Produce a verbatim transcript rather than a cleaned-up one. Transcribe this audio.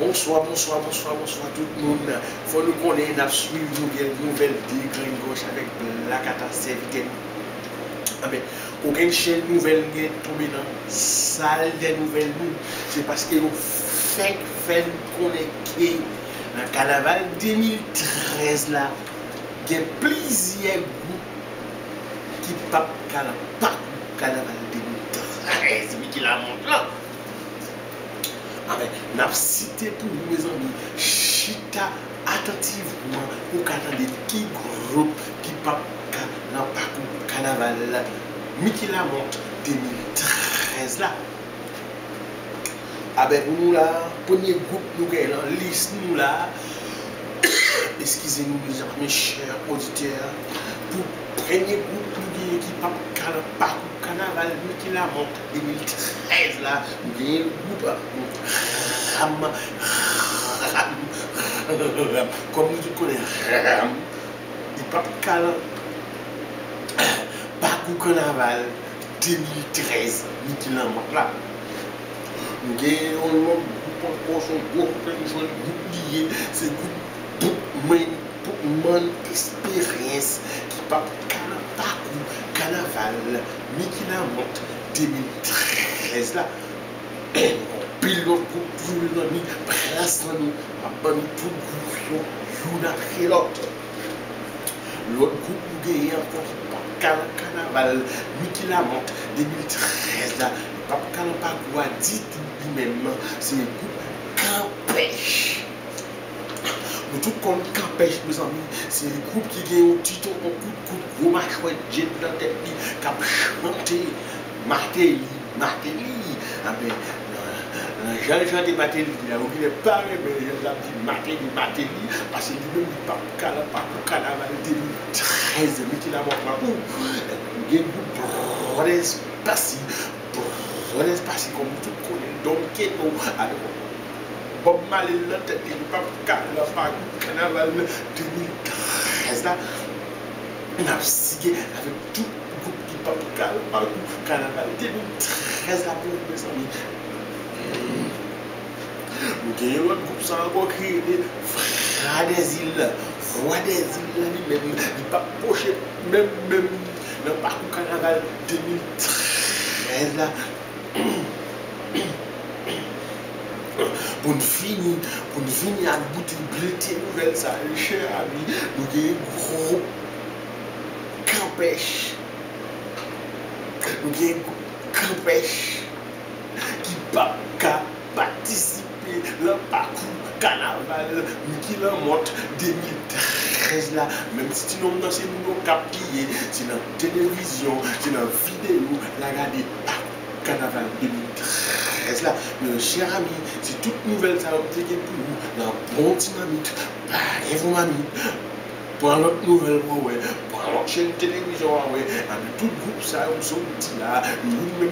Bonswa, bonswa, bonswa, bonswa tout moun. Fò nou konnen n ap swiv nouvèl, nouvèl de Grenn Gòch avèk Blakata sèvitè nou. Anben, kokenn chèn nouvèl nou gen tonbe nan sal dè nouvèl nou. Se paske yo fèk fè n konnen ke nan kanaval de mil trèz la, gen plizyè gwoup ki p ap ka nan pakou kanaval de mil trèz Micky Lamont lan. Anben, n ap site pou ou, mezanmi, chita atantivman pou w ka tande ki gwoup ki p ap ka nan pakou kanaval Micky Lamont de mil trèz la. Anben, pou nou la, premye gwoup nou gen nan lis nou la, eskize nou, mezanmi, chè oditè, pou premye gwoup nou genyen ki p ap ka nan pakou kanaval Micky Lamont de mil trèz la, nou genyen gwoup Ram, Ram, Ram. Kòm nou tout konnen Ram, li p ap ka nan pakou kanaval de mil trèz Micky Lamont la. Nou gen yon lòt gwoup ankò, se yon gwo gwoup, yon jèn gwoup li ye, se gwoup Boukman, Boukman Experience ki p ap ka nan pakou kanaval Micky Lamont de mil trèz la. Anpil lòt gwoup tou, mezanmi, plas lan nou, m ap ban nou tout gwoup yo, youn apre lòt. Lòt gwoup nou genyen ankò ki p ap ka nan kanaval Micky Lamont de mil trèz la, li p ap ka nan pakou a ditou li menm, se gwoup Kanpèch. Nou tout konn Kanpèch, mezanmi, se gwoup ki gen yon ti tonton kout kout gwo machwè djed nan tèt li k ap chante Mateli, Mateli. Anben, nan, nan jan l chante Mateli a, ou genlè pa renmen jan l ap di Mateli, Mateli, paske li menm li p ap ka nan pakou kanaval de mil trèz Micky Lamont lan. Ou gen gwoup Brothers Passy, Brothers Passy, kòm nou tout konnen Don Kato avèk Bob Marley nan tèt li, li p ap ka nan pakou kanaval de mil trèz la. N ap sige avèk tout gwoup ki p ap ka nan pakou kanaval de mil trèz la pou nou, mezanmi. Nou genyen lòt gwoup sa ankò ki rele Vwa dèzil. Vwa dèzil la li menm, li p ap pwoche menm, menm nan pakou kanaval de mil trèz la. Pou n fini, pou n fini ak bout bèlte nouvèl sa yo, chè ami, nou gen gwoup Kanpèch. Nou gen gwoup Kanpèch ki p ap ka patisipe nan pakou kanaval Micky Lamont de mil trèz la. Menm si ti nonm nan se moun okap li ye, se nan televizyon, se nan videyo l a gade pakou kanaval de mil trèz la. Men chè ami, se tout nouvèl sa yo m te gen pou ou nan bon ti mamit. Pare pou mamit. Pran lòt nouvèl pou w wè, pran lòt chèn televizyon w a wè. Anben, tout gwoup sa yo m sot di la, youn menm